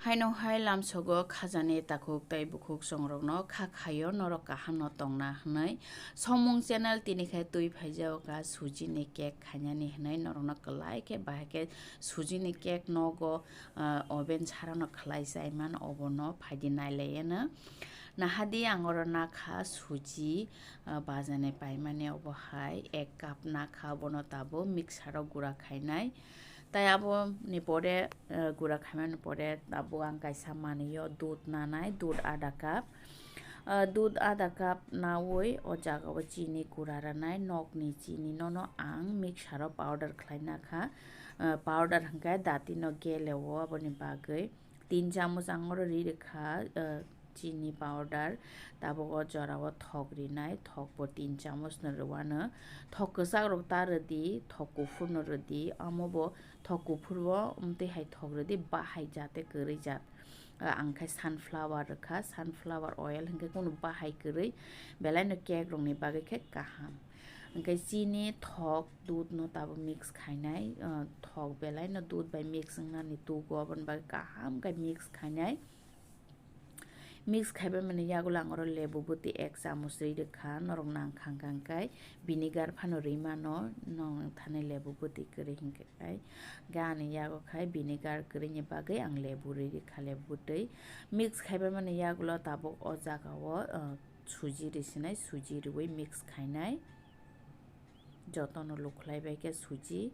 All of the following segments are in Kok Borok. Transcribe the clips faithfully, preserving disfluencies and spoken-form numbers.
Haino hai lamsogo khajani takhuk tei bukhuk chongrokno kha khaio norok kaham no tongna hwnwi. Somung channel tini khe twi phaijao kha suji ni cake khainani hwnwi norokno kwlai khe bahai khe suji ni cake nogo, ah, oven sarano khlai chaiman obono phaidi nailaieno. Nahadi ang oro nakha suji, ah, bajani paimani obo hai ek cup nakha obono tabuk mixer o gura khainai. Tai abo ni pore, eh, gura khaimani pore tabuk ang kaisa manwi o dudh nanai, dudh adha cup. Eh, dudh adha cup nawi o jaga o chini gura rwnai, nok ni chini nono ang mixer o powder khlai nakha. Eh, powder hwnkhe dati no gele o, aboni bagwi tin chamuch ang oro ri rwkha, eh, chini powder, tabuk o jora o thok rinai, thok bo tin chamuch no rwano. Thok kwchak rok ta rwdi, thok kuphur no rwdi, amo bo thok kuphur bo, um, twi hai thok rwdi, bahai jate kwrwi jat. Ah, ang khe sunflower rwkha, sunflower oil hwnkhe kunu bahai kwrwi, belai no cake rok ni bagwi khe kaham. Hwnkhe chini, thok, dudh no tabuk mix khainai, ah, thok belai no dudh bai mix wngnani tugo, aboni bagwi kaham khe mix khainai. Mix khaibai mani yagulo ang oro lebu bwtwi ek chamuch rwi rwkha, norok nang kha hwnkhe vinegar phano rwi mano, nong thani lebu bwtwi kwrwi hwnkhe khai. Hwnkhe ani yago khai vinegar kwrwini bagwi ang lebu rwi rwkha, lebu bwtwi. Mix khaibai mani yagulo tabuk o jaga o, uh, suji rwi sinai, suji rwi mix khainai. Jotono lukhlai bai khe suji,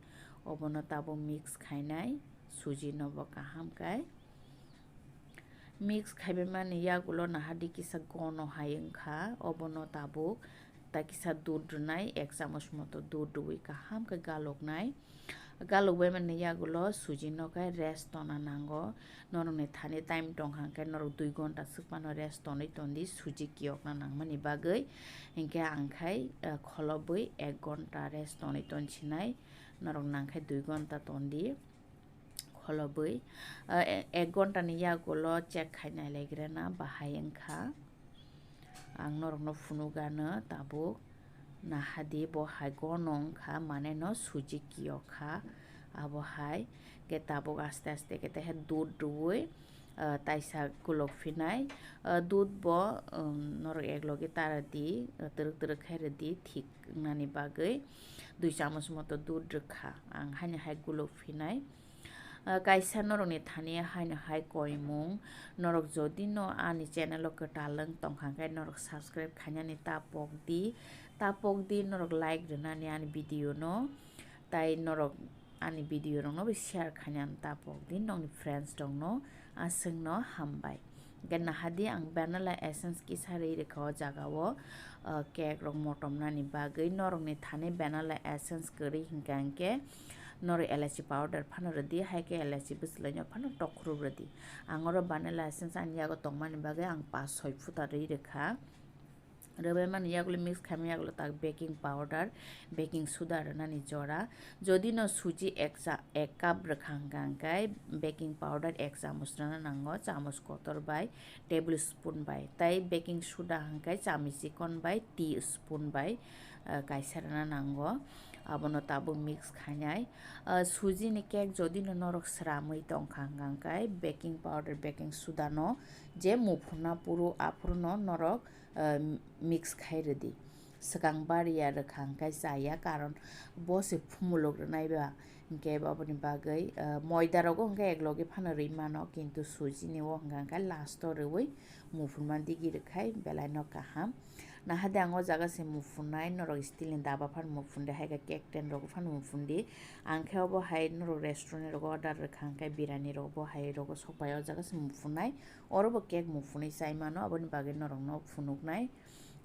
obono tabuk mix khainai, suji no bo kaham khe. Mix khaibai mani yagulo nahadi kisa gono hai wngkha, obono tabuk ta kisa dudh rwnai, ek chamuch moto dudh rwi kaham khe galuknai. Galukbai mani yagulo suji no khe rest tona nango. Norokni thani time tongkha hwnkhe norok dui gonta swk phano rest tonwi tondi suji kiyokna nangmani bagwi. Hinkhe ang khai, eh, kholobwi ek gonta rest tonwi tonsinai. Norok nangkhe dui gonta tondi kholobwi. Eh, e-, ek gonta ni yagulo check khai nailaigrana bahai wngkha. Ang norokno phunukgano tabuk nahadi bo hai gono wngkha, mane no suji kiyokha abo hai. Khe tabuk aste aste khe tehe dudh rwui, ah, taisa kuluk phinai. Ah, dudh bo, um, norok ek logi ta rwdi, ah, twrwk twrwk khai rwdi thik wngnani bagwi. Dui chamuch moto dudh rwkha ang, haino hai kuluk phinai. Ah, kaisa norokni thani haino hai koimung, norok jodi no ani channel o kwtal wng tongkha khe norok subscribe khainani ta pokdi, ta pokdi norok like rwnani ani video no, tai norok ani video rokno bo share khainani ta pokdi nokni friends rokno aswkno hambai. Hwnkhe nahadi ang vanilla essence kisa rwi rwkha o jaga o, ah, cake rok motomnani bagwi. Norokni thani vanilla essence kwrwi hinkha hinkhe norok elaichi powder phano rwdi, hai khe elaichi bwswlaino phano tokhorop rwdi. Ang oro vanilla essence ani yago tongmani bagwi ang pas soi phuta rwi rwkha. Rwbaimani yagulo mix khaima yagulo tak baking powder, baking soda rwnani jora. Jodi no suji ek cha-, ek cup rwkha hwnkha hwnkhe baking powder ek chamuch rwna nango, chamuch kotor bai, table spoon bai. Tai baking soda hwnkhe chami chikon bai, tea spoon bai, ah, kaisa rwna nango. Abono tabuk mix khainai. Ah, suji ni cake jodi no norok sramwi tongkha hwnkha hwnkhe baking powder, baking soda no je muphunna phuru aphuru no norok ah, mix khai rwdi. Swkang bariya rwkha hwnkhe chaya, karon bo se phumuluk rwnai ba, hinkhe aboni bagwi, ah, moida rogo hinkhe ek logi phano rwi mano, kintu suji ni o hinkha hinkhe last o rwui muphunma digi rwkhai belai no kaham. Nahadi ang o jaga se muphunai, norok steel ni daba phano muphunde, hai khe cake tin rogo phano muphundi. Ang khe obo hai norok restaurant rogo order rwkha hinkhe birani rogo bo hai rogo sokbai o jaga se muphunai. Oro bo cake muphunwi chai mano, aboni bagwi norokno phunuknai.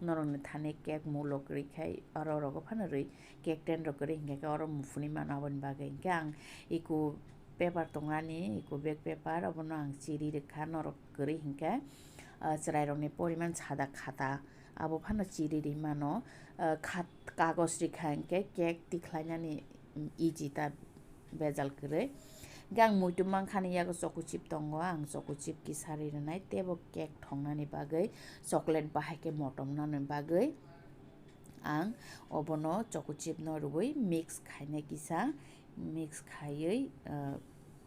Norokni thani cake mulok rwi khai oro rogo phano rwi cake tin rok kwrwi hinkhe khe oro muphunwi mano aboni bagwi. Hinkhe ang eco paper tongani, eco bag paper, obono ang chiri rwkha norok kwrwi hinkhe, ah, chwrairokni poriman sada khata abo phano chiri rwi mano. Ah, khat-, kagoj rwkha hinkhe cake tikhlainani easy ta bejal kwrwi. Hwnkhe ang muitu mankha ni yago choco chip tongo, ang choco chip kisa ri rwnai teibo cake thongnani bagwi, chocolate bahai khe motomnani bagwi ang obono choco chip no rwui mix khainai kisa, mix khaiwi, ah,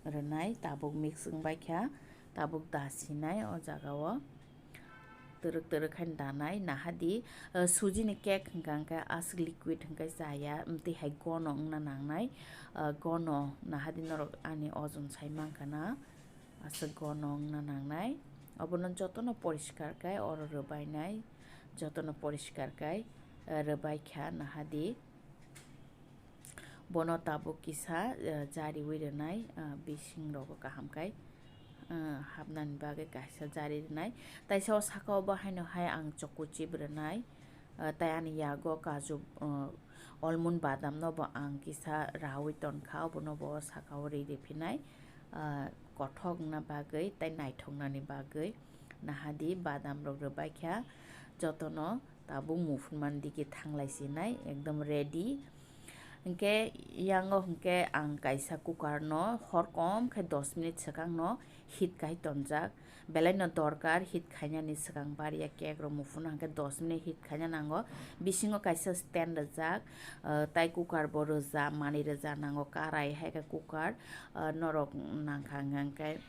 rwnai, tabuk mix wngbai kha. Tabuk da sinai o jaga o. Twrwk twrwk khe danai, nahadi, eh, suji ni cake hwnkha hwnkhe aswk liquid hwnkhe chaya, amtwi hai gono wngna nangnai, eh, gono nahadi norok ani ojon sai mankha na, aswk gono wngna nangnai. Obono jotono poriskar khe oro rwbainai, jotono poriskar khe, eh, rwbaikha nahadi. Bono tabuk kisa, eh, jariwi rwnai, eh, bising rogo kaham khai, eh, hapnani bagwi kaisa jari rwnai. Taisa o saka o bo haino hai ang choco chip rwnai, eh, tai ani yago kaju, eh, almond badam no bo ang kisa rawi tonkha, obono bo saka o ri riphinai, eh, kothok wngna bagwi tai naithok nani bagwi. Nahadi badam rok rwbaikha jotono. Tabuk muphunmani digi thanglai sinai, ekdom ready. Hinkhe yango hinkhe ang kaisa cooker no horkom khe dos minute swkang no heat khai tonjak. Belai no dorkar heat khainani swkang bariya cake rok muphunno hinkhe dos minute heat khaina nango. Bisingo kaisa stand rwjak, ah, tai cooker bo rwja, manwi rwja nango, karai hai khe cooker, ah, norok nangkha hinkhe.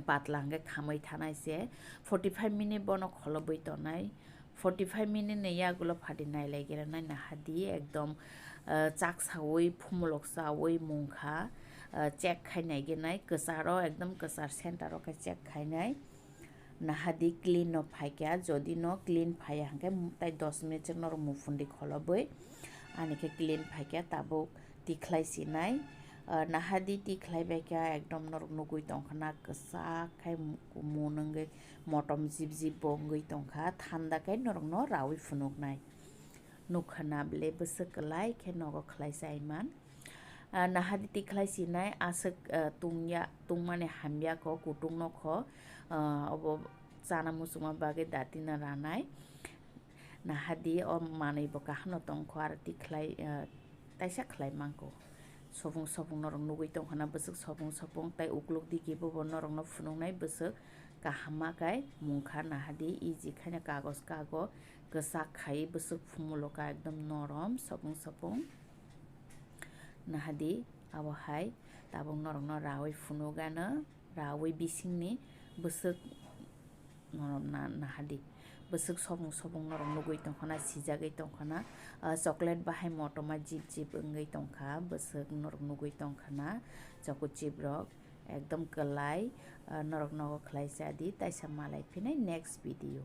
Patla hwnkhe khamwi thanai se, forty five minute bono kholobwi tonai. Forty five minute ni yagulo phadi nailaigira nai nahadi ekdom, ah, chak sawi phumulok chawi mungkha, ah, check khai naigenai kwcharo ekdom kwchar center o khe check khainai. Nahadi clean no phaikha, jodi no clean phaiya hwnkhe tai dos minute chwng norok muphunri kholobwi ani khe clean phaikha tabuk. Tikhlai sinai, ah, nahadi tikhlai bai kha ekdom norok nugwi tongkha na kwchak khai mu-, kumun wngwi motom jib jib bo wngwi tongkha, thanda khai norokno rawi phunuknai. Nukha na bwle bwswk kwlai khe nogo khlai chaiman. Ah, nahadi tikhlai sinai aswk, ah, tungya, tungmani hamya kho kutung nokho, ah, obo chana muchungma bagwi datina ranai. Nahadi o manwi bo kaham no tongkho aro tikhlai, ah, taisa khlai mankho. Sopung sopung norok nugwi tongkha na bwswk sopung sopung tai ukluk digi bo bo norokno phunuknai bwswk kaham ma kai mungkha nahadi easy khaina kagos kago kwchak khai bwswk phumuloka ekdom norom sopung sopung. Nahadi abo hai tabuk norokno rawi phunukgano rawi bisingni bwswk. Norok na, nahadi. Bwswk sopung sopung norok nugwi tongkha na, sijagwi tongkha na. Ah, chocolate bahai motoma jip jip wngwi tongkha, bwswk norok nugwi tongkha na, choco chip rok ekdom kwlai, ah, norok nogo khlai cha di, taisa malai phinai next video.